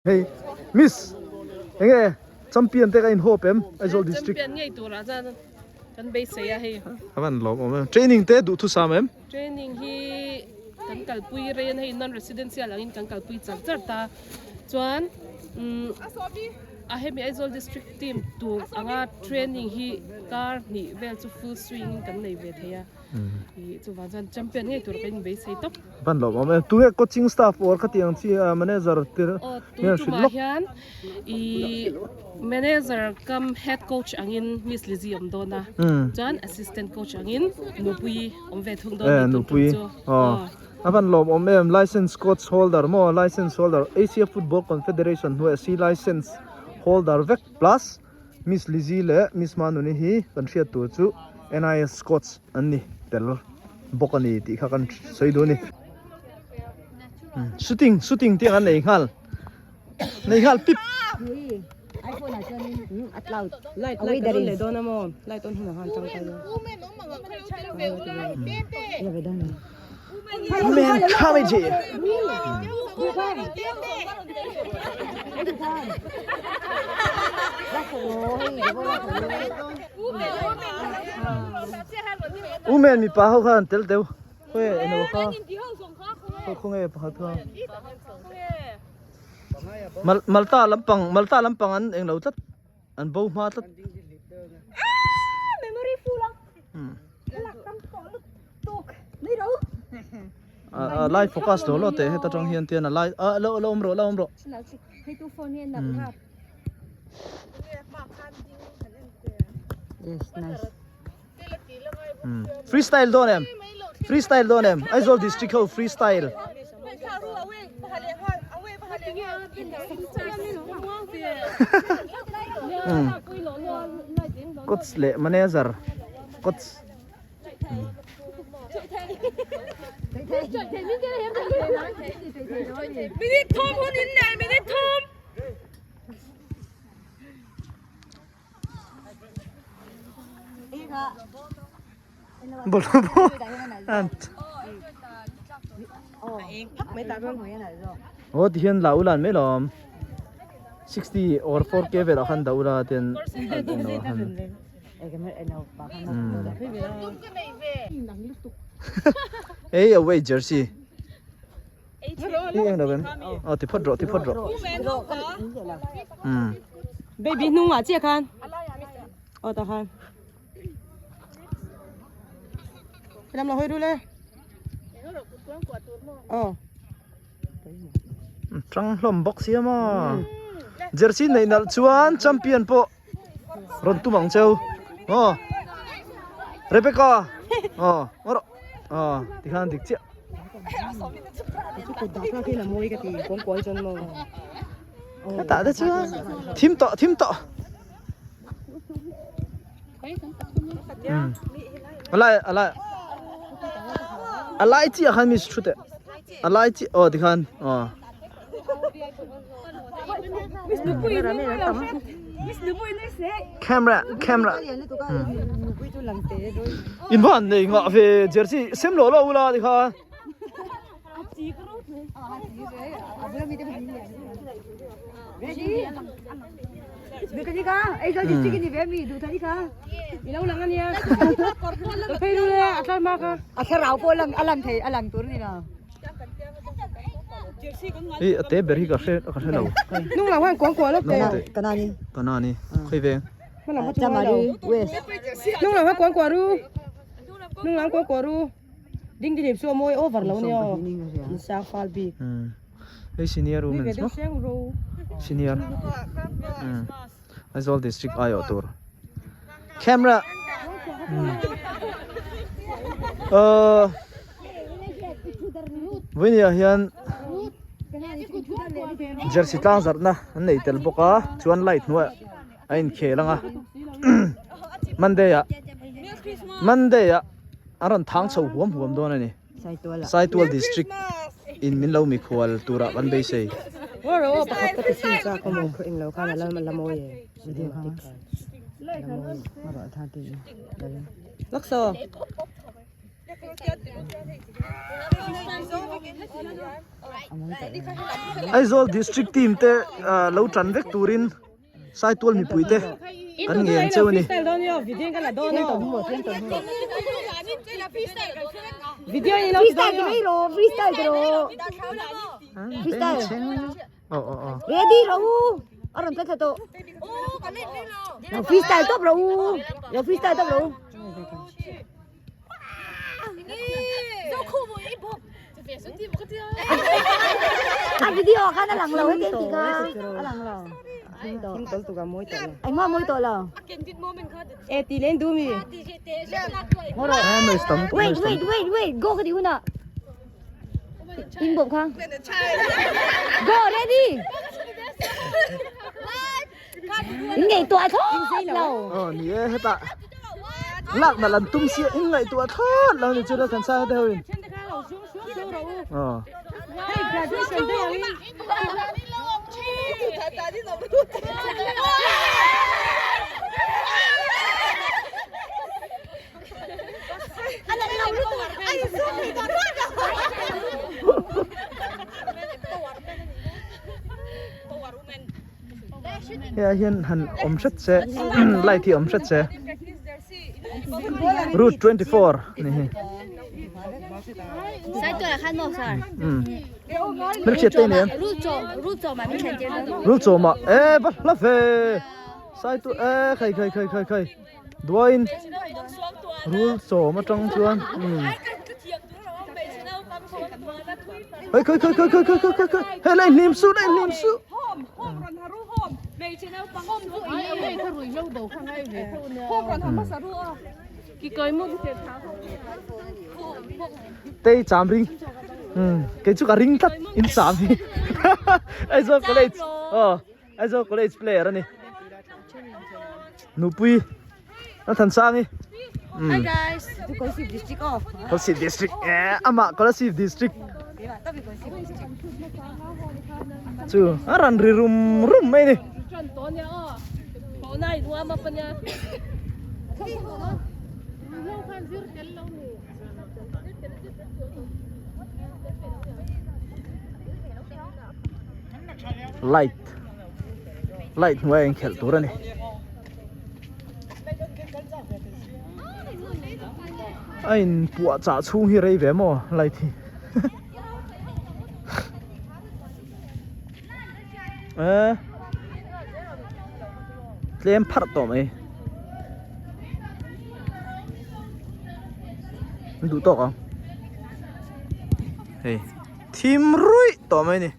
Hei Miss enge champion te ka in hope em Aizawl district. Champion ngei turah chuan kan beisei a hei. A van lawm awm em. Training te duhthusam em? Training hi kan kalpui rei an hei non residential angin kan kalpui char char ta chuan umm a hemi Aizawl district team tur anga training hi kar hnih vel chu full swing in kan nei ve thei a ih chuvang chuan champion ngei tur ka inbeisei tawp. Van lawm awm em tunge coaching staff or khatiang chi manager te Aw tun tumah hian ih manager kam head coach angin Miss Lizzy awm dawn a chuan assistant coach angin Nupuii awm ve thung dawn a ni tun tum chu aw a van lawm awm em license coach holder maw license holder Asia Football Confederation hnuaiah C license holder vek plus Miss Lizzy leh Miss Manuni hi kan hriat tur chu NIS coach an ni tel bawk a ni tih kha kan sawi duh a ni shooting shooting te ang an nei nghal nei nghal pip Man comedy Women mipa ho khan tel deuh khawi eng kha khawnge pakhat kha Malta lampang Malta lampang an englo tlat an bo hma tlat a lai focus lo lo teh heta tang hian tian a lai a lo lo awm rawh lo awm rawh freestyle dawn em freestyle dawn em Aizawl district ho freestyle coach leh manager coach Aw ti hian la ulan mai lawm 60 or 4k velah khan dah ula ten Ei away jersey Hi eng lo em aw ti phawt rawh ti phawt rawh Baby hnungah chiah khan aw tah khan Lam lo hawi ru le aw Tang hlawm bawk sia maw Jersey neih nalh chuan champion pawh rawn tum ang cheu aw Rebecca aw rawh aw tikhan dik chiah hetah te chuan thim tawh thim tawh a lai a lai a lai chiah khan mi thu teh a lai chiah aw tikhan aw Camera camera in van nei ngah ve jersey sem lo lo ula tikhan Hi a te ber hi ka hre ka hre lo. Nung lam khan kuang kuah lawk teh. Kanani. Kanani. Khawi veng. Chamari West. Nung lam khan kuang kuah ru. Nung lam kuang kuah ru. Ding ding chu a mawi over lo nia aw. In sang fal bik. Hei senior women's maw? Senior. Aizawl district aiawh tur. Camera. Uh, Vawinia hian jersey tlang zarhna an nei tel bawk a chuan light hnuaiah a inkhel ang a Monday ah Monday ah an rawn thang chho huam huam dawn a ni Saitual district in min lo mikhual turah kan beisei. Aizawl district team te lo tan vek turin Saitual mipui te kan ngen cheu a ni. Ready ro a rawn tla tawh lo freestyle tawp ro lo freestyle tawp ro a video khan a lang lo heti tih kha a lang lo engmah mawi tawh lo wait wait wait wait go ka ti hunah In bawp kha. Go ready. In ngaihtuah thlawt lo. Oh ni e heta. Lak na lan tum sia in ngaihtuah thlawt lo ni chu la kan sa hete hoin. Oh. Hey graduation day ang in. Hei hian han awm hret se light hi awm hret se route 24 ni hi hmelhriat te ni em rul chaw mah e va hla ve sai tu e khai khai khai khai khai Duain rul chawm atang chuan umm hei khai khai khai khai khai khai khai hei la inhlim suh la inhlim suh tei cham ring umm kei chu ka ring tlat in cham hi Aizawl college aw Aizawl college player a ni Nupui a than sang i Hi guys Kolasib district aw Kolasib district eh ama Kolasib district chu a ran ri rum rum mai ni Light light hnuai a inkhelh tur a ni. A inpuah chah chhung hi rei ve maw light hi eh tlem pharh tawh mai an duh tawk ang hei thim ruih tawh mai a ni.